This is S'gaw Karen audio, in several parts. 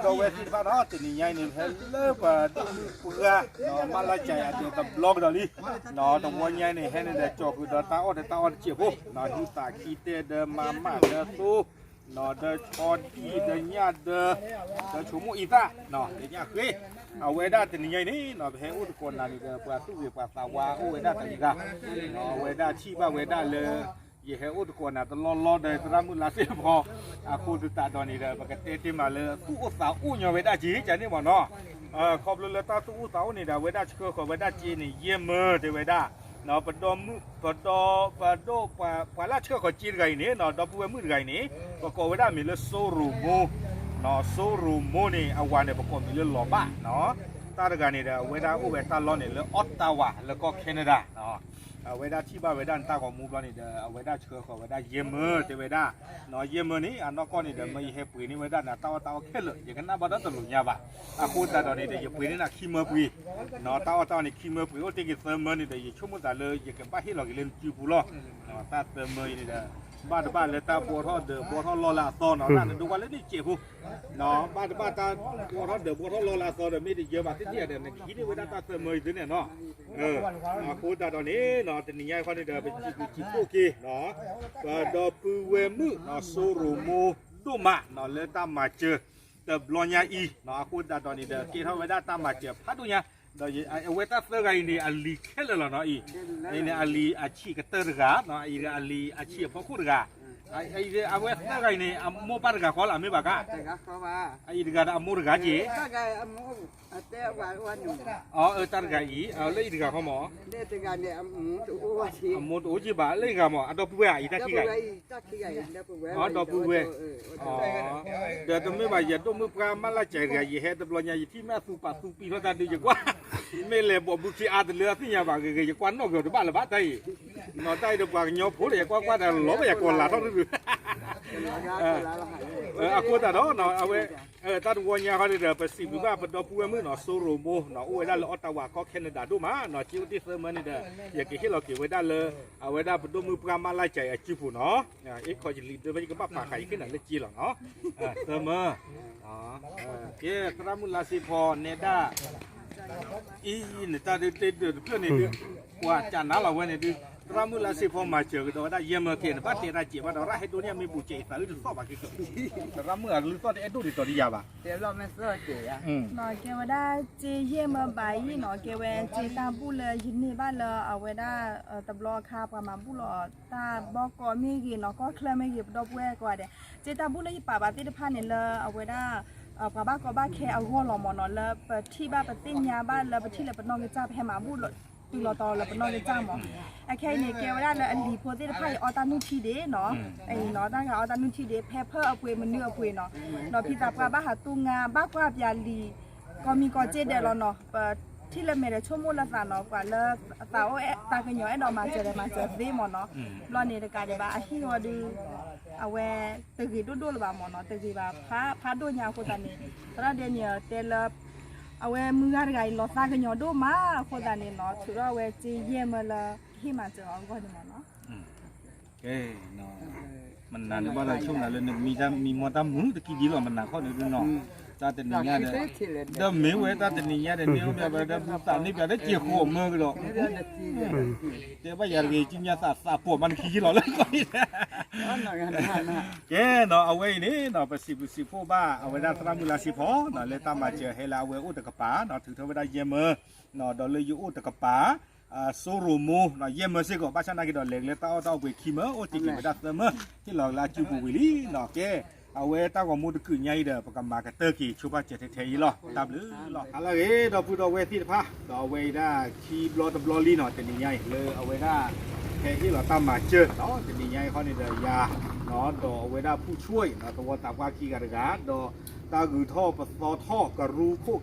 ဒီးဝဲသ့ၣ်တဖၣ်နီၤ တနံၤညါအံၤန့ၣ် ဟဲလၢပဒိၣ်မုၣ်ပှၢ် မၢလၢ်ကၠဲးအဒဲးတဘျီကဒီးလံ, တဝီညါအံၤန့ၣ် ဟဲန့ၣ်ဒီးကၠီၤဃုာ်ဒီးတၢ်အီၣ်တၢ်အီတစဲးဖိ, ဟံးသးခံတဲာ်ဒီးမၤမၣ်ဒီးသိ ဒီးဆီဒံၣ်ဒီးညၣ်ဒီး ဒီးဆိကမိၣ်အံသၣ် လၢညၣ်ဃ့, အဝဲဒၣ်တနံၤညါအံၤန့ၣ် ပဟဲအိၣ်သကိးနၤန့ၣ်ဒီး ပှၤသူၣ်ဂ့ၤပှၤသးဝါအိၣ်ဝဲဒၣ်တဂၤ, အဝဲဒၣ်ထံၣ်ဘၣ်ဝဲဒၣ်လၢ ယဟဲအိၣ်သကိးနၤတလီၢ်လီၢ်ဒီးသရၣ်မုၣ်လါစ့ၣ်ဖီ, အဃိသတးဒီးန့ၣ်ဒီး ပကတဲတ့ၢ်မးလၢသူၣ်အိၣ်သးအိၣ်ညီဝဲဒၣ်က့ ကန့ၣ်မ့ၢ်နီၤ, ခီဖျိလၢတၢ်သူၣ်အိၣ်သးအိၣ်န့ၣ်ဒီး အဝဲဒၣ်ဆှၢဃီၤဝဲဒၣ်စ့န့ၣ် ယဲၢ်မၢတဲဝဲဒၣ်, ပဒီမုၣ် ပဒီ ပဒိၣ် ပှၤလၢဆှၢဃီၤစ့တဂၤအံၤန့ၣ် ဒီပုၢ်ဝဲၢ်မုၣ်တဂၤအံၤန့ၣ် ပကိးဝဲဒၣ်မံၤလၢစိရိၤမိ စိရိၤမိန့ၣ် အဝၤန့ၣ် ပကိးမံၤလၢလီၤဘၣ်နီၤ, တၢ်တဂၤန့ၣ်ဒီး အဝဲဒၣ်အိၣ်ဝဲတၢ်လီၢ်န့ၣ်လၢ Ottawa လၢကီၢ် Canada အဝဲဒၣ်ထံၣ်ဘၣ်ဝဲဒၣ်နတၢ်ဂီၤမူဘျီန့ၣ်ဒီး အဝဲဒၣ်ဆှၢဃီၤဝဲဒၣ်ယဲၢ်မၢတဲဝဲဒၣ်, ယဲၢ်မၢန့ၣ် အနီၢ်ကီၢ်န့ၣ်ဒီး မ့ၢ်ယဟဲပှ့ၤန့ၢ်ဝဲဒၣ်နတၢ်အီၣ်တၢ်အီခဲလၢာ် ယကနၣ်ဘၣ်ဒီးတလိၤညါဘၣ်, အဃိသတးဒီးန့ၣ်ဒီး ယပှ့ၤန့ၢ်နၤခံမၢပှ့ၤ, တၢ်အီၣ်တၢ်အီန့ၣ်ခံမၢပှ့ၤ အိၣ်တ့ၢ်က့ၤသၢမၢန့ၣ်ဒီး ယဆိကမိၣ်သးလၢယကဘၣ်ဟ့ၣ်လီၤက့ၤလၢနစုပူၤလီၤ, တၢ်သၢမၢအံၤန့ၣ်ဒီး ဘၣ်တဘၣ်လၢတၢ်ဘှီထီၣ်ဒၢးဘှီထီၣ်လီၢ်လၢအသီနီၤ လၢနဒိကွၢ်လၢန့ၣ်စဲးဖိ ဘၣ်တဘၣ်တၢ်ဘှီထီၣ်ဒၢးဘှီထီၣ်လီၢ်လၢအသီဒီး မ့ၢ်တယၢဘၣ်သ့ၣ်သ့ၣ်ဒီး နကဟံးန့ၢ်ဝဲဒၣ်တၢ်သၢမၢအံၤသ့န့ၣ်နီၤ, အဃိသတးဒီးန့ၣ် တနံၤညါအံၤခီန့ၣ်ဒီး ပစံးဘျုးစံးဖှိၣ်က့ၤ ပဒီပုၢ်ဝဲၢ်မုၣ် စိရိၤမိဒိၣ်မး လၢတၢ်မၤစၢၤ တဘျီညါအံၤ, အဃိသတးဒီးန့ၣ်ဒီး ကဲထီၣ်ဝဲဒၣ်တၢ်မၤစၢၤဖးဒိၣ်ညါ, ဒီးအဝဲတၢ်သၢဂၤအံၤန့ၣ် အလံၤခဲလၢာ်လီၤနီၤအံၤ, အံၤန့ၣ် အလံၤအဆံးကတၢၢ်တဂၤ, အံၤအလံၤအဆံးအဖီခိၣ်တဂၤ, အဝဲသၢဂၤအံၤန့ၣ် အမိၢ်ပၢ်တဂၤဃီလၢအမ့ၢ်ဘၣ်ကါ, အအံၤတဂၤဒီးအမိၢ်တဂၤက့ၤ အတၢ်တဂၤအံၤ လၢအံၤတဂၤဃီမး, အမိၢ်တအိၣ်က့ၤဘၣ် လၢအံၤတဂၤမး အဒီပုၢ်ဝဲၢ်အံၤတၢ်ခံဂၤအံၤ, ဒီပုၢ်ဝဲၢ်, ဒီးတမ့ၢ်ဘၣ် ယဒိၣ်မုၣ်ပှၢ်မၢလၢ်ကၠဲးတဂၤ ယဟဲတဘျီညါ ယထံၣ်မ့ၢ်အသူပာ်သူပံးထီၣ်တၢ်ဒုး ယကွၢ်, မ့ၢ်လဲၤဘီးဘုခ့အါတလၢအသ့ၣ်ညါဘၣ်ဂ့ၤဂ့ၤ ယကွၢ်နီၣ်ဂ့ၤတဘၣ်လၢၤဘၣ်တၢ်အံၤ, နီၤတၢ်အံၤဒီးပှၤကညီဖိဒီး ယကွၢ်ကွၢ်တၢ်လီၤဘၣ်ယကိးလၤထီၣ်တဒု အဃိသတးဒီး အဝဲ တၢ်တဝီညါခီန့ၣ်ဒီး ပစံးဘျုးဘၣ်ပဒီပုၢ်ဝဲၢ်မုၣ်နီၤ စိရိၤမိနီၤ အိၣ်ဝဲဒၣ်လၢ Ottawa ကီၢ် Canada ဒိၣ်မးနီၤ စ့အိၣ်တ့ၢ်သၢမၢန့ၣ်ဒီး ယကဟ့ၣ်လီၤက့ၤဝဲဒၣ်လၢ အဝဲဒၣ်ပဒိၣ်မုၣ်ပှၢ်မၢလၢ်ကၠဲးအစုပူၤနီၤ အ့ခီယလံၤဒၢ ယကဘၣ်ပာ်ဃာ်ယဟ့ၣ်နၤလၢစ့လီၤနီၤ သၢမၢ ကဲ သရၣ်မုၣ်လါစ့ဖီနဲဒၣ် အံၤ နတၢ်ဒုးတ့ဒၢးတဖျၢၣ်န့ၣ်ဒုး ပှၤကနၣ်လီၤဝဲန့ၣ်ဒုး သရၣ်မုၣ်လါစ့ဖီမၤစၢၤကဒီးဝဲဒၣ်ယဲၢ်မၢက့ၤ နဘၣ်တဲတၢ်စဲးဘၣ်ဒီး ရၣ်ဟဲဒိၣ်န့ၣ် မ့ၢ်ဘူးစဲးအံၤသးအုးတသီၣ်ဘၣ်က့ၤကီး သရၣ်မုၣ်အကလုၢ်သီၣ်တအဲၣ်ဒိၣ်ဒ်သိးဒ်ယၤဘၣ် ကဲဝဲဒၣ်စ့ယဲၢ်မၢဘၣ်အံၤနီၤ ကဲဝဲစ့တၢ်ဘူၣ်လၢယန့ၢ်ဘၣ်လၢအဝဲဒၣ် တဘျီအခါပှၤမၤဘူၣ်လီၤတၢ်ဘီကီးမ့ၢ်ဂ့ၤနီၤ ကီၢ်ချၢမ့ၢ်ဂ့ၤ ပဒီပုၢ်ဝဲၢ်ကိးဂၤဒဲး စ့တၢ်ဘူၣ်လၢယပာ်ဘၣ်သ့ၣ်တဖၣ်န့ၣ်လၢအဝဲဒၣ် ပှၤဘၣ်ကီဘၣ်ခဲအဂီၢ်လီၤမ့ၢ်နီၤ လၢပထံၣ်ဘၣ်ပသ့ၣ်ညါဘၣ်လၢပထံၣ်လၢပနီၢ်ကစၢ် ပဟဲမၤဘူၣ်တုၤလီၤတီၤလၢပနီၢ်ကစၢ်မ့ၢ် အခဲအံၤန့ၣ် ကဲဝဲဒၣ်လၢအလံၤဖိသ့ၣ်တဖၣ်အံၤ အီၣ်တၢ်နုၢ်ထံဒံးနီၤ အံၤနီၤ တၢ်ဂၤအီၣ်တၢ်နုၢ်ထံဒံး ဖဲဖၢၣ်အပှ့ၤမနုၤအပှ့ၤနီၤ ဒီးဖံသးပှၢ်ဘၣ်ဟးတူၢ်ငါ ဘၣ်ကွၢ်ပၠးလံာ် ကီမံၤကီစ့ဒဲးလီၤနီၤ ပထံၣ်လၢမဲာ်ဒီးဆိကမိၣ်လၢသးနီၤ ပှၤလၢသးအိၣ်အဲၣ်သးကညီၤအဲၣ်ဒိးမၤစၢၤဒီးမၤစၢၤသ့မ့ၢ်နီၤ ဘျီန့ၣ်တကးဒံးဘၣ် အဟံၣ်ဝဲဒုး အဝဲတဂ့ၤဒိၣ်ဒိၣ်လၢၤဘၣ်မ့ၢ်နီၤ တဂ့ၤဘၣ်ဖးဒိၣ်ညါအဃိသတးန့ၣ် သရၣ်ဒဲန့ၣ်တဲလၢ အဝဲမုၢ်ဂၤတဂၤအံၤလီၤသးကညီၤဒိၣ်မးအဃိသတးန့ၣ်နီၤ ထုးထီၣ်အဝဲစ့ယဲၢ်မၢလၢကဟ့ၣ်မၤစၢၤအီၤအဂီၢ်န့ၣ်မ့ၢ်နီၤ မနၤန့ၣ်ဘၣ်ဒီးဆိကမိၣ်လၢနမံမံမီၢ်တၢ်မုာ်တကံဒံလီၤ မနၤခီန့ၣ်ဒုးနီၤ တၢ်တနံၤညါဒီး ဒီးမ့ၢ်ဝဲတၢ်တနံၤညါဒီး မ့ၢ်ဝဲဒၣ်ဘူသးန့ၢ်ပၠးဒီးစ့ဃိးမၢကဒီး တဲဘၣ်ယၤတဂ့ၤ ကညါသးသးပှီၢ်မးနခံက့လီၤလၢကီၢ် ကဲနီၤ အဝဲအံၤန့ၣ်နီၤ ပစံးဘျုးစံးဖှိၣ်ဘၣ် အဝဲဒၣ်သရၣ်မုၣ်လါစ့ဖီနီၤ လၢတၢ်မၤစၢၤဟဲလၢအဝဲအိၣ်တကပၤနီၤ ထုးထီၣ်ဝဲဒၣ်ယဲၢ်မၢနီၤ ဒီးလၢယအိၣ်တကပၤ စိရိၤမိနီၤ ယဲၢ်မၢစ့ၢ်ကီး ဘၣ်ဆၣ်နာ်က့ဒီး လဲၤကလၢတၢ်အီၣ်တၢ်အီပှ့ၤခံမၢ အိၣ်တ့ၢ်က့ၤဝဲဒၣ်သၢမၢ ဟ့ၣ်လီၤကလၢအစုပူၤဝံၤလံနီၤ ကဲ အဝဲတၢ်ဂီၤမူတကုးညါအံၤဒီး ပကမၤကတၢၢ်က့ၤ ဆိဘၣ်စၢၤထဲထဲအံၤလီၤ တၢ်ဘျုးလီၤ ဟါလၢအဂ့ၤ ဒီပုၢ်ဒီဝဲၢ်သ့ၣ်တဖၣ် ဒီးအဝဲအံၤဒၣ်ခံဘျီတဘျီလံနီၤ တနံၤညါအံၤ လၢအဝဲဒၣ် ဟဲဟ့ၣ်လီၤတၢ်မၤစၢၤနီၤ တနံၤညါအံၤခီန့ၣ်ဒီးယၤ ဒီးအဝဲဒၣ်ဖူၣ်ဆှိၣ်အံၤနီၤ သဝီသးပှၢ်ခံဂၤတဂၤ ဒီးတၢ်ဂုၤထီၣ်ပသီ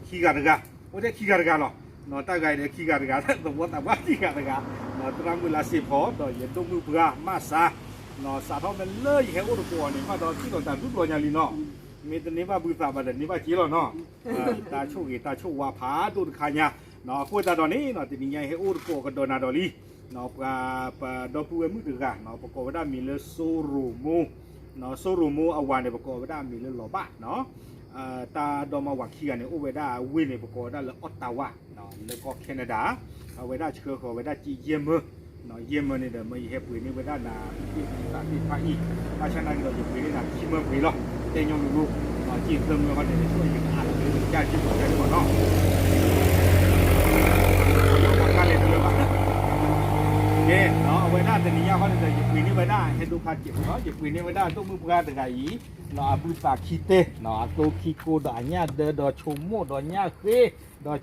ထီၣ်ကရူၢ်ခိၣ်ခံဂၤတဂၤ အိၣ်ထဲခံဂၤတဂၤလီၤ တၢ်ဂၤအံၤဒီးခံဂၤတဂၤ သဝီသးပှၢ်ခံဂၤတဂၤ သရၣ်မုၣ်လါစ့ဖီ ဒီးယဒိၣ်မုၣ်ပှၢ်မးစါ စးထီၣ်မ့ၢ်လၢယဟဲအိၣ်တကိးအီၤန့ၣ် ဘၣ်ဒီးထံၣ်လီၤသးဒူဘျီညါလံနီၤ မ့ၢ်တန့ၢ်ဘၣ်ဘုသးဘၣ်ဒီးန့ၢ်ဘၣ်စ့လီၤနီၤ တၢ်ဆိၣ်ဂ့ၤတၢ်ဆိၣ်ဝါဖးဒိၣ်တခါညါ အဃိသတးဒီးန့ၣ် တနံၤညါအံၤဟဲအိၣ်တကိးကဒီးနၤဒီးလံ ပှၤပဒီပုၢ်ဝဲၢ်မုၣ်တဂၤ ပကိးဝဲဒၣ်မံၤလၢစိရိၤမိ စိရိၤမိအဝၤန့ၣ် ပကိးဝဲဒၣ်မံၤလၢလီၤဘၣ်နီၤ တၢ်ဒီမါဝၤခံဂၤန့ၣ် အိၣ်ဝဲဒၣ်ဝ့ၢ်န့ၣ် ပကိးဝဲဒၣ်လၢ Ottawa လၢကီၢ် Canada, အဝဲဒၣ်ဆှၢဃီၤဝဲဒၣ်က့ယဲၢ်မၢ, ယဲၢ်မၢန့ၣ်ဒီး မ့ၢ်ယဟဲပှ့ၤန့ၢ်ဝဲဒၣ်နၤသ့ၣ်တဖၣ်အံၤ, ဘၣ်ဆၣ်နာ်က့ဒီး ယပှ့ၤန့ၢ်နၤခံမၢပှ့ၤလီၤ, တဲညီလိၤလိၤ, က့သၢမၢဃီန့ၣ် ယဆိကမိၣ်ယကအးလီၤက့ၤလၢကစၢ်က့ၢ်ပှၤကန့ၣ်မ့ၢ်နီၤ ပှၤလဲၤတလၢဘၣ်, ကဲ, အဝဲဒၣ်တနံၤညါဃီန့ၣ်ဒီး ယပှ့ၤန့ၢ်ဝဲဒၣ် ဟဲဒိဖးစဲးဖိလီၤ, ယပှ့ၤန့ၢ်ဝဲဒၣ်ဒိၣ်မုၣ်ပှၢ်တဂၤအံၤ, အဘုသးခံတဲ, အသိခံကိဒီးအညၣ်ဒၢဒီးဆိကမိၣ်ဒီးညၣ်ဃ့, ဒီးဆီဒံၣ်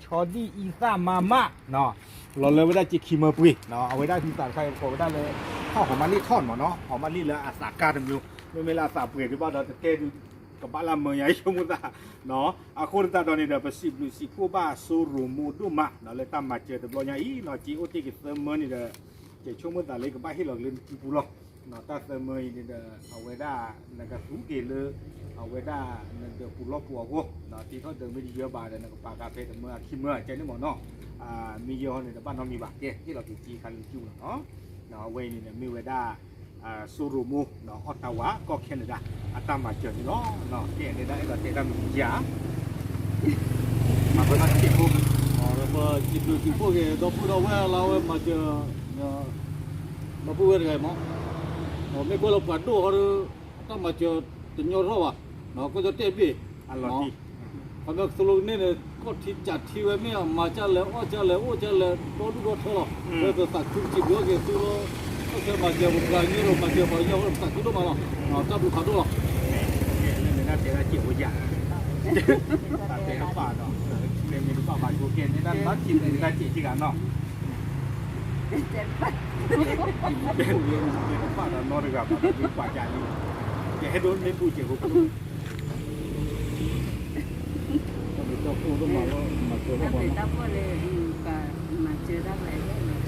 အံသၣ်မၤမး, လီၤလၢဝဲဒၣ်က့ခံမၢပှ့ၤ, အဝဲဒၣ်ဟုသးတခါအံၤ ပကိးဝဲဒၣ်လၢ ထီၣ်ဟီမၣ်လံၣ်ထီၣ်မ့ၢ်နီၤ, ဟီမၣ်လံၣ်လၢအသးကါတမံၤ, မ့မ့ၢ်လၢအသးပှဲၤဒံးဘၣ်ဒီး တတဲဒုး ကဘၣ်လၢမၢယၤဆိကမိၣ်သး, အဃိသတးဒီးန့ၣ်ဒီး ပစံးဘျုးစံးဖှိၣ်ဘၣ်စိရိၤမိၢ်ဒိၣ်မး လၢတၢ်မၤစၢၤတဘျီညါအံၤနီၤ, က့အိၣ်တ့ၢ်က့ၤသၢမၢန့ၣ်ဒီး ယဆိကမိၣ်သးလၢကဘၣ်ဟ့ၣ်လီၤက့ၤလၢနစုပူၤလီၤ, တၢ်သၢမၢအံၤန့ၣ်ဒီး အဝဲဒၣ် နကသူက့ၤလၢ အဝဲဒၣ်နဒၢးပူၤလီၢ်ပူၤအဂီၢ်, တ့ထီၣ်ဒၢးမ့ၢ်တယၢဘၣ်ဒီး နကပာ်ဃာ်ဖဲတမၢအခံမၢအကဲန့ၣ်မ့ၢ်နီၤ, မ့ၢ်ယဲၢ်ဟီန့ၣ်ဒီး ဘၣ်နီတမံၤဘၣ်, ကဲဟ့ၣ်လီၤက့ၤက့ခါလၢနစုပူၤလီၤနီၤ, အဝဲအံၤန့ၣ်ဒီးမ့ၢ်ဝဲဒၣ် စိရိၤမိၢ် Ottawa ကီၢ် Canada အတၢ်မၤစၢၤန့ၣ်လီၤ, ကဲန့ၣ်ဒၣ်အဲၣ်ဒိးတဲတၢ်မံၤယၤ မၤတၢ်စံးဖိ, ဒီးပစံးဘျုးစံးဖှိၣ်က့ၤ ဒီပုၢ်ဒီဝဲၢ်လၢအဝဲမၤစၢၤ ဒီပုၢ်ဝဲၢ်တဂၤအံၤမ့ၢ်, မ့ၢ်ကွၢ်လၢပှၤဒိၣ်ဟီဒီး တၢ်မၤစၢၤတညီထီၣ်ဘၣ်, ကီၢ်ကၠီၣ်တဲၣ်ဘ့ၣ် အလီၤတံၢ် ခီဖျိသိလီၤကန့ၢ်န့ၣ် ကီၢ်ထံကးထံဝဲမ့ၢ် မၤကၢ်လဲၣ်အီၣ်ကၢ်လဲၣ်အိၣ်ကၢ်လဲၣ် ဒီဒူၣ်ဒီထၢလီၤ, ဝဲပသးခုစံးဘျုးက့ၤသုလီၤ, ကီၢ်ဆၢမၤစၢၤပပှၤကညီဒီးမၤစၢၤပှၤကညီအဃိ ပသးခုဒိၣ်မးလီၤ, တၢ်ဘျုးဖးဒိၣ်လီၤ. မ့ၢ်တဘၣ်ဘၣ်ယိၤကဲန့ၣ် တၢ်လီၤတံၢ်မ့ၢ်တဘၣ်ဘၣ်ယိၤကဲန့ၣ် တၢ်လီၤတံၢ်မ့ၢ်တဘၣ်စံးက့ၤက့ၤနီၤ မ့ၢ်တဘၣ်ဒီးနီတဂၤဘၣ်ဒီး မ့ၢ်ပှၤကးလံ, ကဟဲဒိးမ့ၢ်ဘူၣ်စဲးဖိ တၢ်ဖှိၣ်တၢ်မၤလီၤ မၤစၢၤတၢ်ပှၤလီၤ, တၢ်ဖှိၣ်တၢ်မၤစၢၤတၢ်ပှၤလီၤ, တၢ်ဖှိၣ်တၢ်မၤလီၤ, တၢ်ဖှိၣ်တၢ်သ့ၣ်တဖၣ်ပှၤနီတစဲး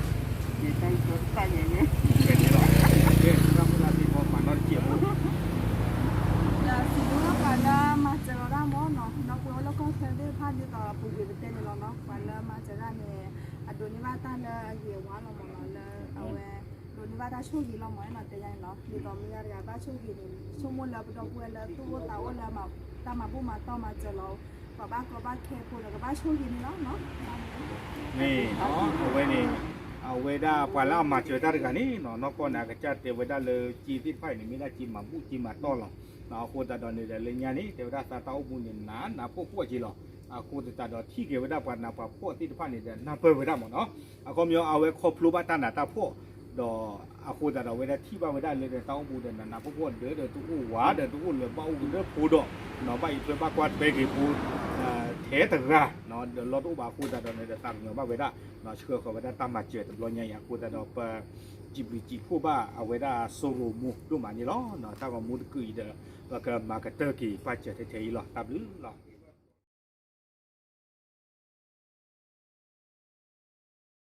ဖိ ဒီးစံးဘျုးဘၣ်ပှၤလၢမၤစၢၤလီၤတၢ်မ့ၢ်နီၤ, ဒီပုၢ်ဝဲၢ်လၢကီၢ်ချၢသ့ၣ်တဖၣ်ဒ်သိးပူၤကွံာ်ပတဲန့ၣ်လီၤနီၤ, ပှၤလၢမၤစၢၤတၢ်န့ၣ် အဒိးန့ၢ်ဘၣ်တၢ်လၢအဂ့ၤအဝါလီၤမ့ၢ်နီၤ, လၢအဝဲ ဒိးန့ၢ်ဘၣ်တၢ်ဆိၣ်ဂ့ၤလီၤမ့ၢ်နီၤ, တဲယါန့ၣ်လီၤ, ဒ်သိးမ့ၢ်ယါတဂၤဘၣ်ဆိၣ်ဂ့ၤန့ၣ် ဆိကမိၣ်လၢပဒီပုၢ်ဝဲၢ်လၢသူၣ်အိၣ်သးအိၣ်လၢ တၢ်မၤဘူၣ်မၤတီၢ်မၤစၢၤလီၤ, ပှၤဘၣ်ကီဘၣ်ခဲဖိဒီးကဘၣ်ဆိၣ်ဂ့ၤန့ၣ်လီၤနီၤ, မ့ၢ်အဝဲန့ၣ် အဝဲဒၣ်ပှၤလၢအမၤစၢၤတၢ်တဂၤန့ၣ်နီၤ, နီၢ်ကီၢ်န့ၣ် အကစၢ်တဲဝဲဒၣ်လၢက့သ့ၣ်တဖၣ်အံၤန့ၣ် မ့ၢ်ဒၣ်က့မၤဘူၣ်က့မၤတီၢ်လီၤ, အဃိသတးဒီးန့ၣ်ဒီးလၢညါန့ၣ် တဲဝဲဒၣ်သးတၢ်အိၣ်မူန့ၣ် နးနးဖှီၣ်ဖှီၣ်က့လီၤ, အဃိသတးဒီးထံၣ်က့ၤဝဲဒၣ်ပှၤနးပှၤဖှီၣ်သ့ၣ်တဖၣ်န့ၣ်ဒီး နၢ်ပၢၢ်ဝဲဒၣ်မ့ၢ်နီၤ, အခီပညီအဝဲခီဖျိဘၣ်တၢ်နးတၢ်ဖှီၣ် ဒီးအဃိသတးဒီးအဝဲဒၣ်ထံၣ်ဘၣ်ဝဲဒၣ်လၢတၢ်အိၣ်မူဒီးနးနးဖှီၣ်ဖှီၣ်ဒီး ဒီးတအိၣ်လၢၤဘၣ်အိၣ်ကဒၢဖိဒီး ဘၣ်အံးထွဲဘၣ်ကွၢ်ထွဲက့ၤဖိ ထဲတဂၤ ဒီးလီၢ်တအိၣ်ဘၣ်အဃိသတးဒီးန့ၣ်ဒီးသးကညီၤဘၣ်ဝဲဒၣ် ဆှၢဃီၤဝဲဒၣ်တၢ်မၤစၢၤတဘျီညါအံၤအဃိသတးဒီး ပစံးဘျုးစံးဖှိၣ်ဘၣ်အဝဲဒၣ်စိရိၤမိၢ်ဒိၣ်မးန့ၣ်လီၤ. တၢ်ဂီၤမူတကုာ်အံၤဒီး ပကမၤကတၢၢ်က့ၤပာ်စၢၤထဲထဲအံၤလီၤ. တၢ်ဘျုးလီၤ.